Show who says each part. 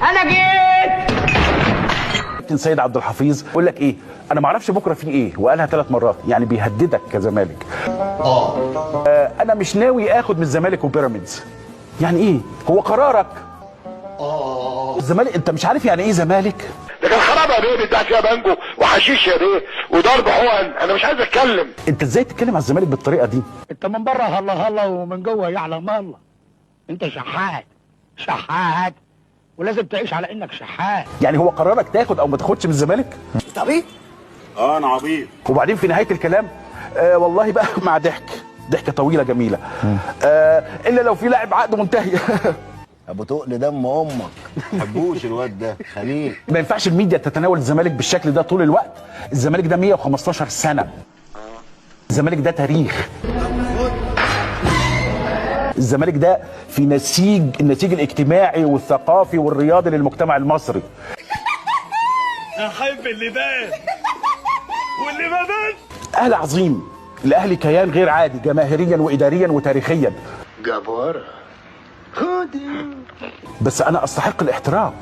Speaker 1: انا جيت.
Speaker 2: كابتن سيد عبد الحفيظ يقول لك ايه؟ انا ما اعرفش بكره في ايه، وقالها 3 مرات، يعني بيهددك كزمالك. انا مش ناوي اخد من الزمالك وبيراميدز. يعني ايه؟ هو قرارك. الزمالك انت مش عارف يعني ايه زمالك؟
Speaker 3: ده كان خراب يا بيه، بتاع فيها بانجو وحشيش يا بيه وضرب حقن، انا مش عايز اتكلم.
Speaker 2: انت ازاي تتكلم على الزمالك بالطريقة دي؟
Speaker 4: انت من بره هلا هلا ومن جوه يعلم الله. انت شحات شحات، ولازم تعيش على انك شحات.
Speaker 2: يعني هو قرارك تاخد او ما تاخدش من الزمالك؟
Speaker 5: انت عبيط؟
Speaker 2: انا عبيط. وبعدين في نهاية الكلام والله بقى مع ضحك، ضحكه طويلة جميلة، الا لو في لاعب عقده منتهي.
Speaker 5: ابو تقل دم امك، حبوش الواد ده خليل.
Speaker 2: ما ينفعش الميديا تتناول الزمالك بالشكل ده طول الوقت. الزمالك ده 115 سنة، الزمالك ده تاريخ، الزمالك ده في نسيج، النسيج الاجتماعي والثقافي والرياضي للمجتمع المصري.
Speaker 6: احب اللي بان واللي ما بان.
Speaker 2: اهلي عظيم، الاهلي كيان غير عادي جماهيريا واداريا وتاريخيا.
Speaker 3: جبارة.
Speaker 2: بس انا استحق الاحترام.